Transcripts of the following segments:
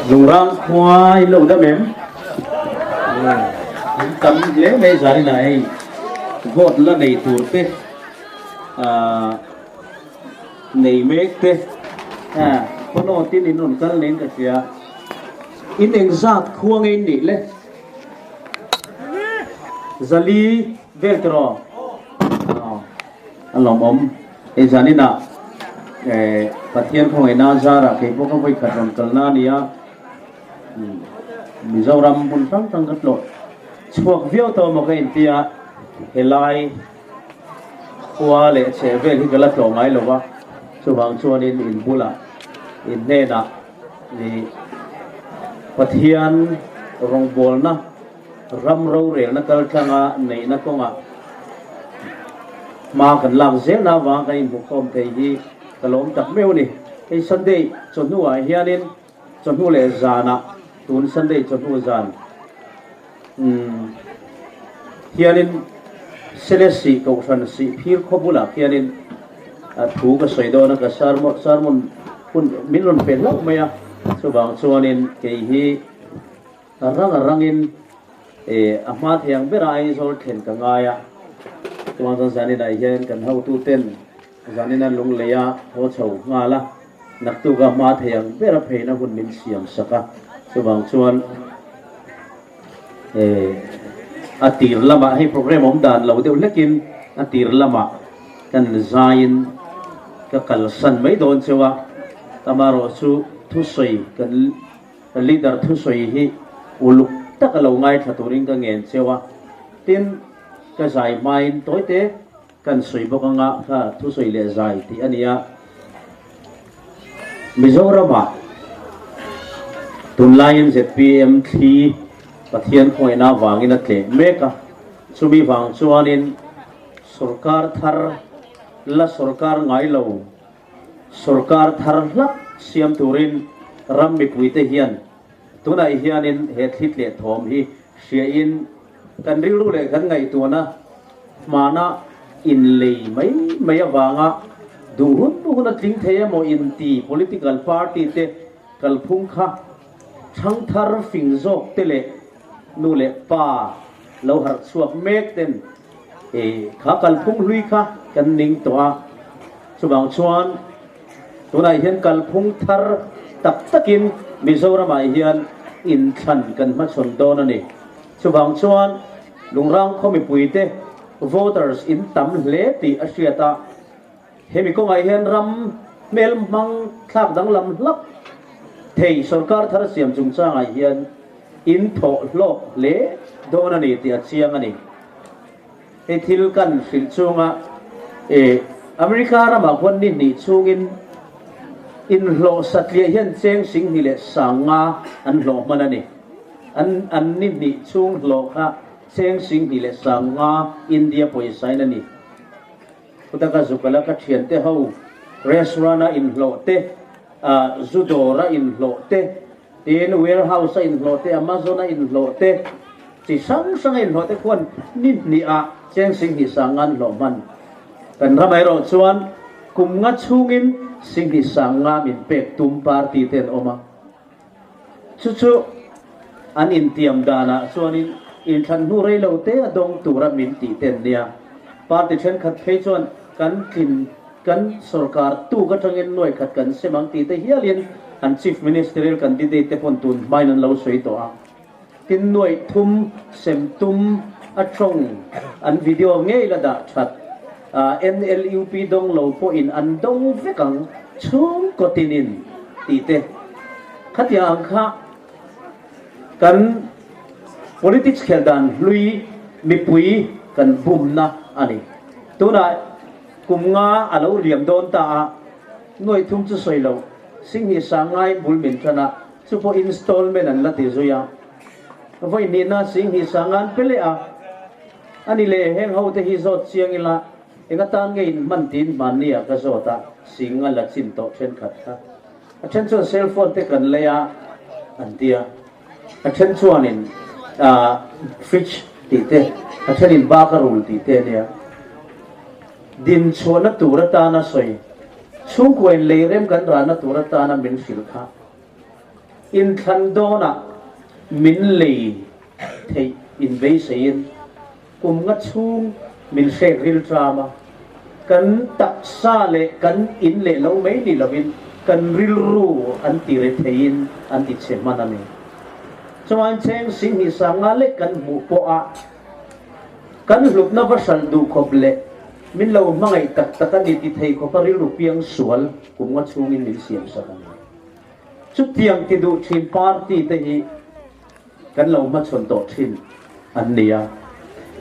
Lungrang khua in lo dam em? In tam hle mai zanin ah hei vote la nei tur te nei mek te khaw tin in rawn kal niin ka hria. In engzat khua nge in nih le? Zali vel tiraw? A lawmawm. Hei zaninah Pathian khawngaihna zarah kei pawh ka vawi khat rawn kalna a ni a, Mizoram hmun hrang hrang ka tlawh chhuak viau tawh maw ka inti a, helai khua leh chheh vel hi ka la tlawh ngai lo va, chuvang chuanin in bulah in hnenah Pathian rawngbawlna Ram rorelna kaltlanga neihna kawngah hma kan lak zelna avanga kan inhmukhawm thei hi ka lawm tak meuh a ni. Hei Sunday chawhnuah hianin chawhnu leh zanah tun Sunday chawhnu zan umm hianin Selesih Kohhran Sihphir khaw bulah khianin thu ka sawi dawn a, ka sermon hun min rawn pe hlauh mai a, chuvang chuanin kei hi A rang a rangin a hma thei ang bera Aizawl thlen ka ngai a, chuan chuan zaninah hian kan hotuten zanina lunglei a haw chho nghal a, naktuka hma thei ang bera pheina hun min siam sak a, chuvang chuan a tir lamah hei programme awm dan lo deuh hlekin a tir lamah kan zaiin ka kalsan mai dawn cheu a, amaherawhchu thusawi kan Leader thusawi hi uluk taka lo ngaithla turin ka ngen cheu a, tin, ka zai hmain tawite kan sawi bawk anga kha thusawi leh zai tih a ni a. Mizoramah tunlaiin zpm thli Pathian khawngaihna avangin a tleh mek a, chumi vang chuanin sorkar thar la sorkar ngai lo, Sorkar thar hlak siam turin ram mipuite hian tunah hianin he thli tleh thawm hi hriain kan rilru leh kan ngaihtuahna hmana inlei mai mai avanga duh hun hun a tling thei emaw inti political party te kalphung kha thangthar fing zawk te leh nu leh pa lo harh chhuak mek ten Kha kalphung hlui kha kan ning tawh a, chuvang chuan tunah hian kalphung thar tak takin Mizoramah hian inthlan kan hmachhawn dawn a ni. Chuvang chuan Lungrang khaw mipuite voters in tam hle tih a hriat a, hemi kawngah hian ram hmel hmang thlak danglam hlak thei sorkar thar siam chungchangah hian In thawh hlawk hle dawn a ni tih a chiang a ni. Hei thil kan hrilh chunga e America ramah khuan ni hnih chungin inhlawh satliah hian cheng singhnih leh sanga an hlawh hman a ni. An an ni hnih chhung hlawh kha cheng singhnih leh sanga India pawisa in a ni. Khutaka zukala ka thiante ho restaurant a inhlawh te, zu dawr a inhlawh te, Tin, warehouse a inhlawh te, Amazon a inhlawh te, chi hrang hrang a inhlawh te khuan ni hnih ah cheng singhnih sang nga an hlawh hman. Kan ram erawh chuan kum nga chhungin singhnih sang nga min pek tum party te an awm a. Chu chu an intiam danah chuanin inthlan hnu rei lo te a dawng tura min tih te an nia. Party thenkhat phei chuan kan tlin Kan sorkar tuk atangin nuai khat kan sem ang tih te hialin an Chief Ministerial candidate te pawn tun hmain an lo sawi tawh a. Tin nuai thum sem tum a tawng an video ngei la dah that a, NLUP dawng lo pawhin an dawng vek ang chhungkaw tinin tih te khatiang ang kha kan politics khelh dan hlui mipui kan bumna a ni. Tunah Kum nga a lo liam dawn ta a, nuai thum chu sawi lo, Singhnih sang ngaiin bul min tan a, chu pawh installment an la ti zui a. Vawi hnihna Singhnih sang ngan pe leh a, a ni leh heng ho te hi zawt chiang ila, eng atan nge in hman tiin hmanni ah ka zawt a, Sing a la chin tawh thenkhat kha. A then chuan cell phone te kan lei a an ti a, a then chuanin fridge tih te, a thenin bak a rul tih te a nia. Din chhuahna tur atana sawi, chhungkuain lei rem kan rahna tur atana min hrilh kha. Inthlan dawnah min lei theih inbeiseiin kum nga chhung min hrek ril ṭam a, kan taksa leh kan in leh lo mai ni lovin kan rilru an ti re theiin an ti chhe hman a ni. Chuan cheng singhnih sanga lek kan hmuh pawha kan hlutna va hralh duh khawp leh min lo hmangaih tak tak a ni ti thei khawpa rilru piang sual kum nga chhungin min siam sak a ni. Chutiang ti duh thin party te hi kan lo hmachhawn tawh thin an ni a.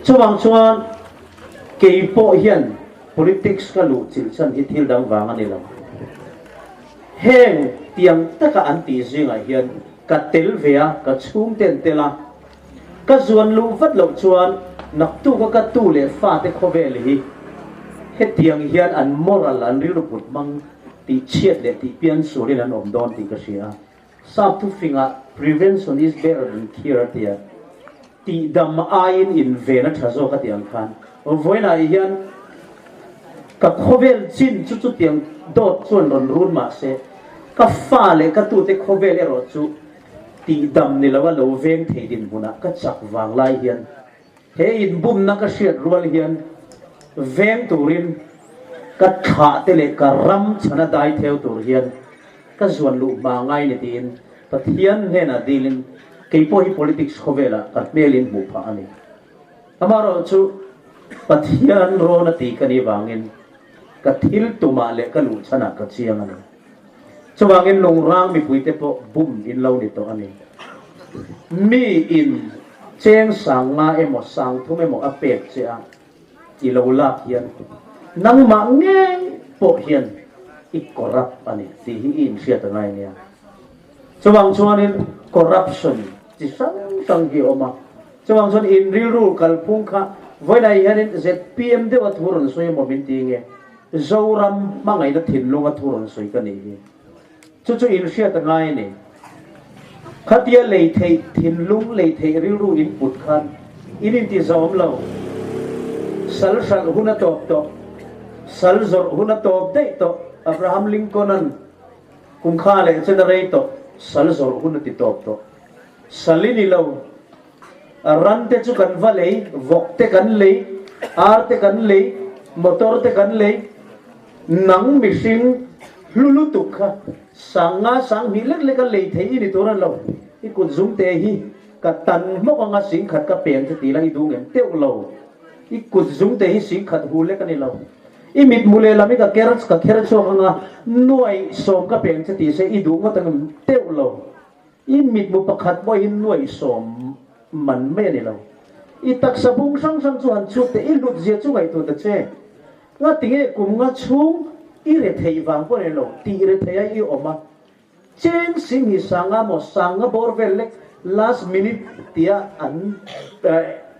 Chuvang chuan kei pawh hian politics ka luh chilh chan hi thil dang vang a ni lo. Heng tiang taka an tih zingah hian ka tel ve a, ka chhungte an tel a. Ka zuan luh vat loh chuan naktuk a ka tu leh fate khawvel hi hetiang hian an moral, an rilru put hmang tih chhiat leh tih pian sualin an awm dawn tih ka hria a. Sap thufingah prevention is better than cure a tia, tihdam aiin inven a tha zawk a tih ang khan vawiinah hian ka khawvel chin chu chutiang dawt chuan rawn run mah se ka fa leh ka tute khawvel erawh chu tihdam ni loa lo veng thei dinhmunah ka chak vang lai hian He inbumna ka hriat rual hian veng turin ka thlah te leh ka ram chhana dai theu tur hian ka zuan luh hma ngai ni tiin Pathian hnenah dilin kei pawh hi politics khawvelah ka hmelin hmuh phah a ni. Amaherawhchu Pathian rawn a ti ka nih vangin ka thil tumah leh ka luh chhanah ka chiang a ni. Chuvangin lungrang mipuite pawh bum in lo ni tawh a ni. Mi in cheng sang nga emaw sang thum emaw a pek che a, i lo lak hian nangmah ngei pawh hian i corrupt a ni tih hi i inhriat a ngai nia. Chuvang chuanin corruption chi hrang hrang hi a awm a. Chuvang chuan in rilru kalphung kha vawiinah hianin zpm deuha thu rawn sawi emaw min ti nge? Zoram hmangaihna thinlunga thu rawn sawi ka nih hi. Chu chu in hriat a ngai a ni. Khatia lei theih thinlung, lei theih rilru in put khan in inti zawm lo. Sal hralh hun a tawp tawh. Sal zawrh hun a tawp daih tawh. Abraham Lincoln-a'n kum kha leh chen a rei tawh, sal zawrh hun a ti tawp tawh. Sal i ni lo. Ran te chu kan va lei, vawk te kan lei, ar te kan lei, motor te kan lei. Nang mihring hlu lutuk kha sang nga sang hnih lek lek a lei thei i ni tur a lo. I kut zum te hi ka tan hmawk anga sing khat ka peng chu ti la i duh ngem teuh lo. I kut zum te hi sing khat hu lek a ni lo. I mit mu lehlam hi ka ker ka kher chhuak anga nuai sawm ka peng che ti se i duh ngawt angem teuh lo. I mitmu pakhat pawh hi nuaihsawm man mai a ni lo. I taksa bung hrang hrang chu han chhut teh, i hlut zia chu ngaihtuah ta che. Nga tinge kum nga chhung i re theih vang pawh a ni lo, tih re theih a i awm a. Cheng sing hi sanga maw, sanga bawr vel lek last minute tia an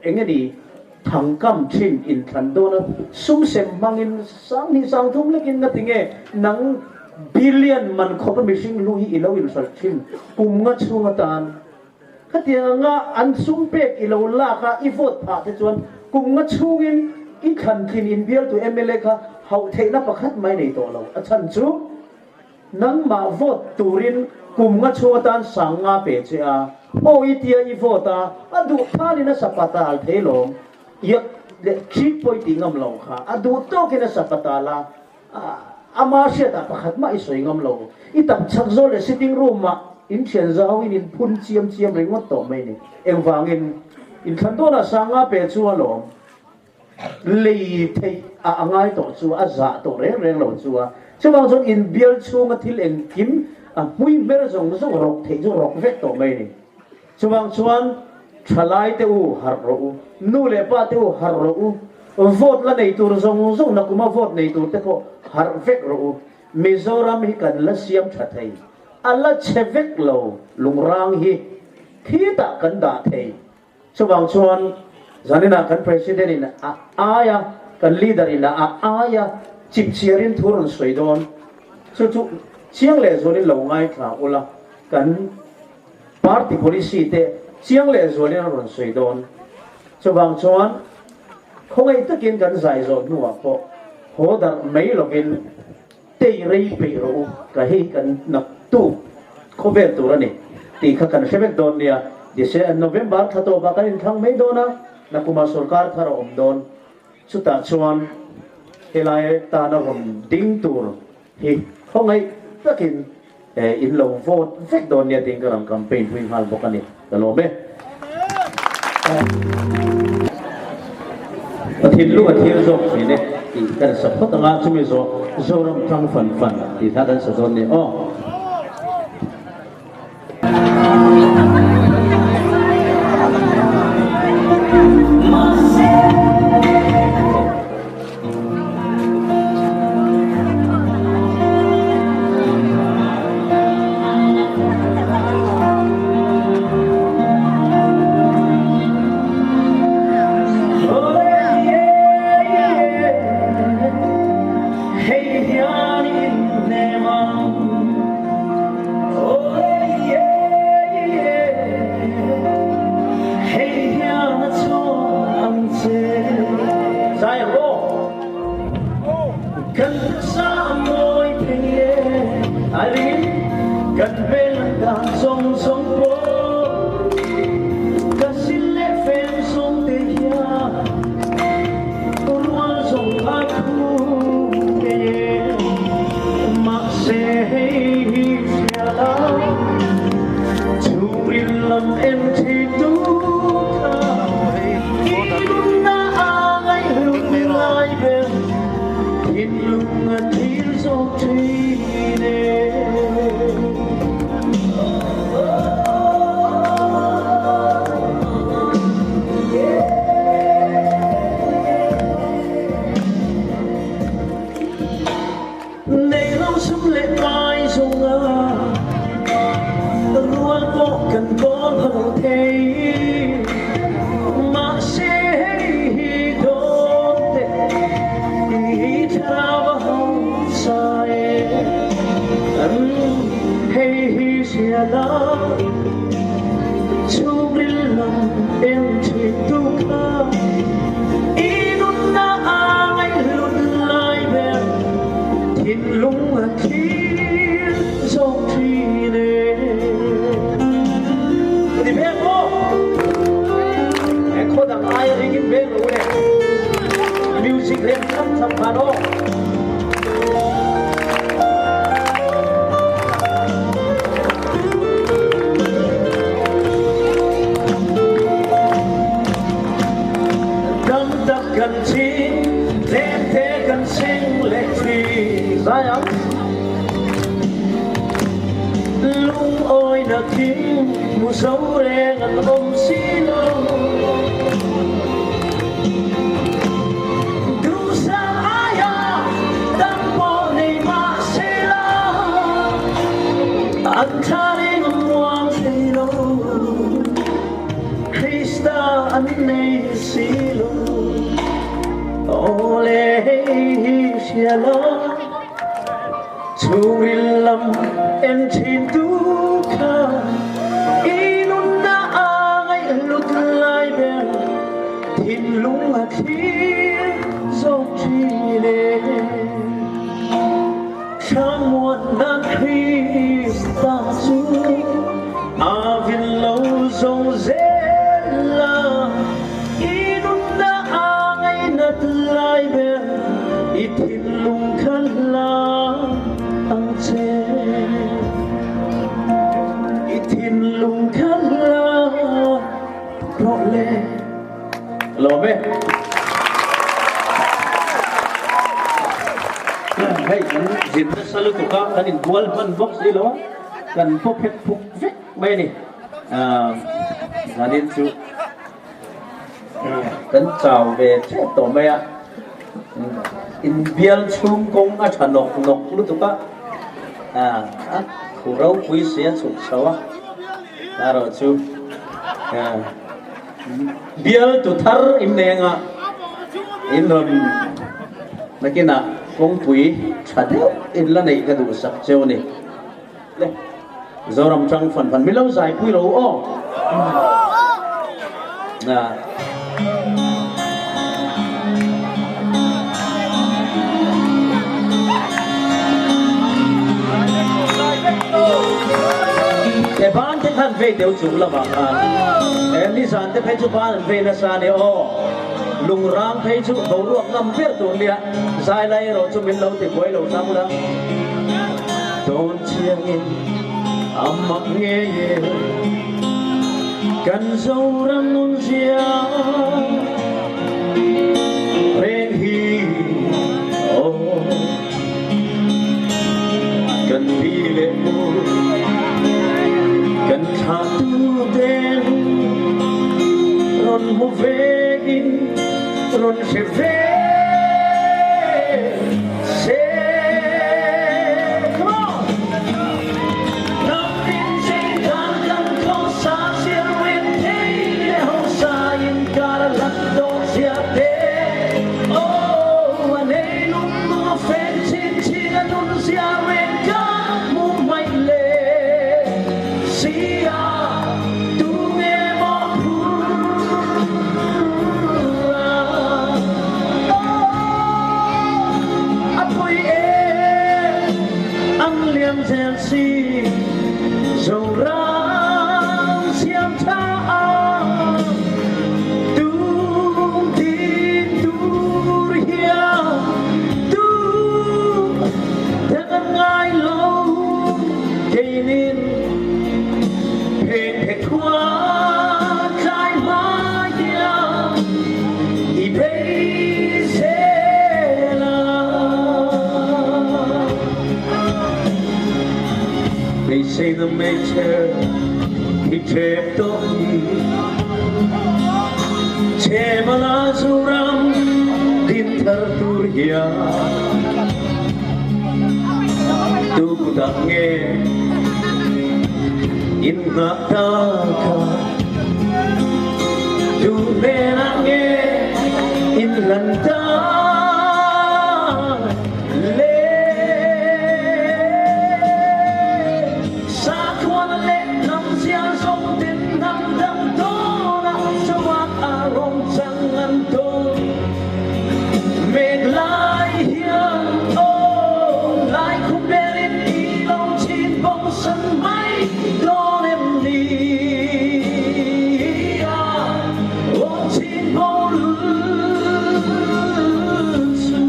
eng nge ni thangkam thin inthlan dawn a, sum sem hmangin sang hnih sang thum lekin nga tinge nang Billion man khawpa mihring hlu hi i lo inhralh thin kum nga chhung atan. Khatiang anga an sum pek i lo lak a, i vote phah te chuan kum nga chhungin i thlantlin inbialtu mla kha hauh theihna pakhat mai nei tawh lo. A chhan chu nangmah vote turin kum nga chhung atan sang nga pe che a, aw i tia i vote a, a duh thalin a sapatal thei lawm. Iak leh cheap pawh i tih ngam lo kha, a duh tawkin a sapatal a. Ama hriatah pakhat mah i sawi ngam lo. I tam chak zawl leh sitting room ah in thian zau in in phun chiam chiam ringawt tawh mai ni. Engvangin inthlan dawnah sanga pe chu a lawm. Lei theih a a ngai tawh chu a zah tawh reng reng lo chu a. Chuvang chuan in bial chhunga thil engkim a hmui hmer zawng zawng rawk theih chu rawk vek tawh mai ni. Chuvang chuan thalai te u harh rawh u, nu leh pa te u harh rawh u, vote la nei tur zawng zawng nakuma vote nei tur te pawh harh vek rawh u. Mizoram hi kan la siam tha thei, a la chhe vek lo, lungrang hi khitah kan dah thei. Chuvang chuan zaninah kan President in a aia, kan leader in a aia chipchiarin thu rawn sawi dawn, chu chu chiang leh zualin lo ngaithla ula kan. Party policy te chiang leh zualin a rawn sawi dawn. Chuvang chuan khawngaih takin kan zai zawh hnuah pawh haw darh mai lovin tei rei peih rawh u ka hei kan naktuk khawvel tur a ni. tih kha kan hre vek dawn nia. Dece November thla tawpah kan inthlang mai dawn a, nakuma sorkar thar a awm dawn. Chutah chuan helai tana rawn ding tur hi khawngaih takin in lo vote vek dawn nia tiin ka rawn campaign pui nghal bawk a ni. Ka lawm e. Ka thinlung a thil zawk thin e tih kan sa phawt anga chumi zawh Zoram tang fan fan tih hla kan sa dawn nia aw. E ban te khan vei deuh chung lamah khan e nizan te phei chu ban an vei nasa a ni aw. Lungrang phei chu boruak ngam ber tur nia zai lai erawh chu min lo ti buai lo hrang la. Dawn chiangin a mak ngei e kan Zoram nun zia reng hi aw. Kan pi leh pu, kan thlahtuten rawn hmu vekin rawn hre ve se. Come on! Ram in chengkan kan khawsa siar ven thei leh hausa inkar a hlat tawh zia te. Aw, a nei lung lung a fen chin chin a nun zia reng ka hmu hmaih le si a, tu nge maw phur a? Aw, a pui em an liam zel si, Zoram siam tha a. Tum tin tur hian tu theng an ngai lo keinin phen phe khua tlai hma hian i bei zel a. Beiseina hmeichhe hi ṭhep tawh hi. Chhemala Zoram din thar tur hian tu kutah nge in nghah ta kha? Tu hnenah nge in hlan ta le? Sakhuana leh hnam zia zawng tin hnam dang dawn a, chawak a rawn chang an dawn. Mek lai hian aw lai khum berin i lo chhin bawk san mai dawn em ni? A rawn chhin bawk chu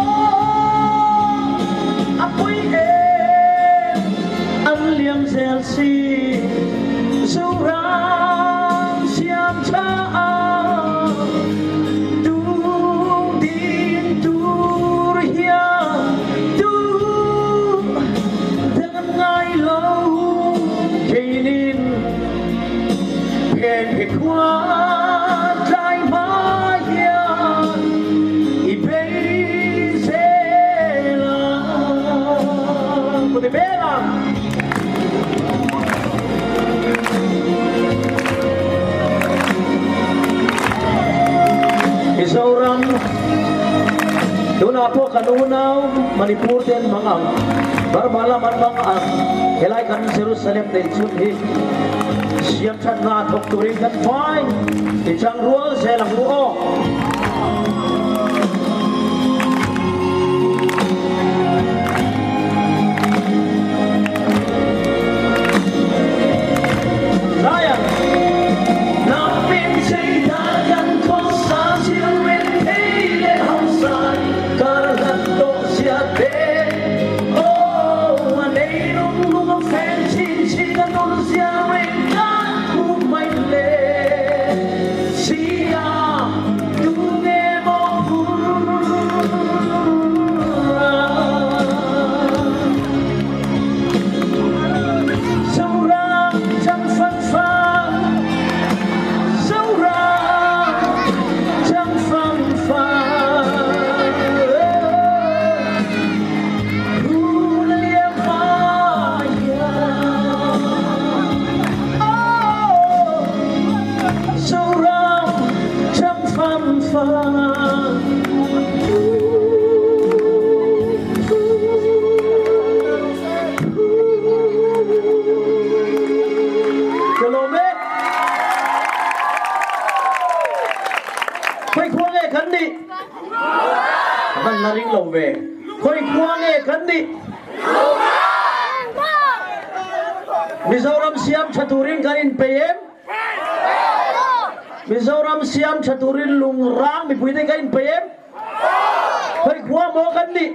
aw a pui em an liam zel si Zoram siam tha a tung din tur hian tu dang an ngai lo keinin phen phe khua tlai hma hian i bei zel a. Ku ti vel a. Mizoram tunah pawh kan unau Manipur te an hmang ang, Burma lam an hmang ang, helai kan Jerusalem neih chhun hi siam thatna a thawk turin kan fai ti chang rual zel ang u aw. Zion, Hnam chei dar kan khawsa zir rin thei leh hausa kar hlat tawh zia te. Aw, a nei lung lung a fen chin chin a nun zia reng kan hmu mai le. Sia, tu nge maw phur a? Zoram chang fan fan, Zoram chang fan fan. Hun a liam mai hian, oh, Zoram chang fan fan. Ka lawm e. Khawi khua nge kan nih? Ka hman la ring lo ve. Khawi khua nge kan nih? Mizoram siam tha turin kan inpeih em? Mizoram siam tha turin lungrang mipuite kan inpeih em? Khawi khua maw kan nih?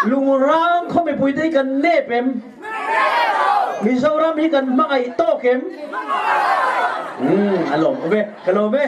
Lungrang khaw mipuite hi kan nep em? Mizoram hi kan hmangaih tawk em? Umm a lawm awm e, ka lawm e.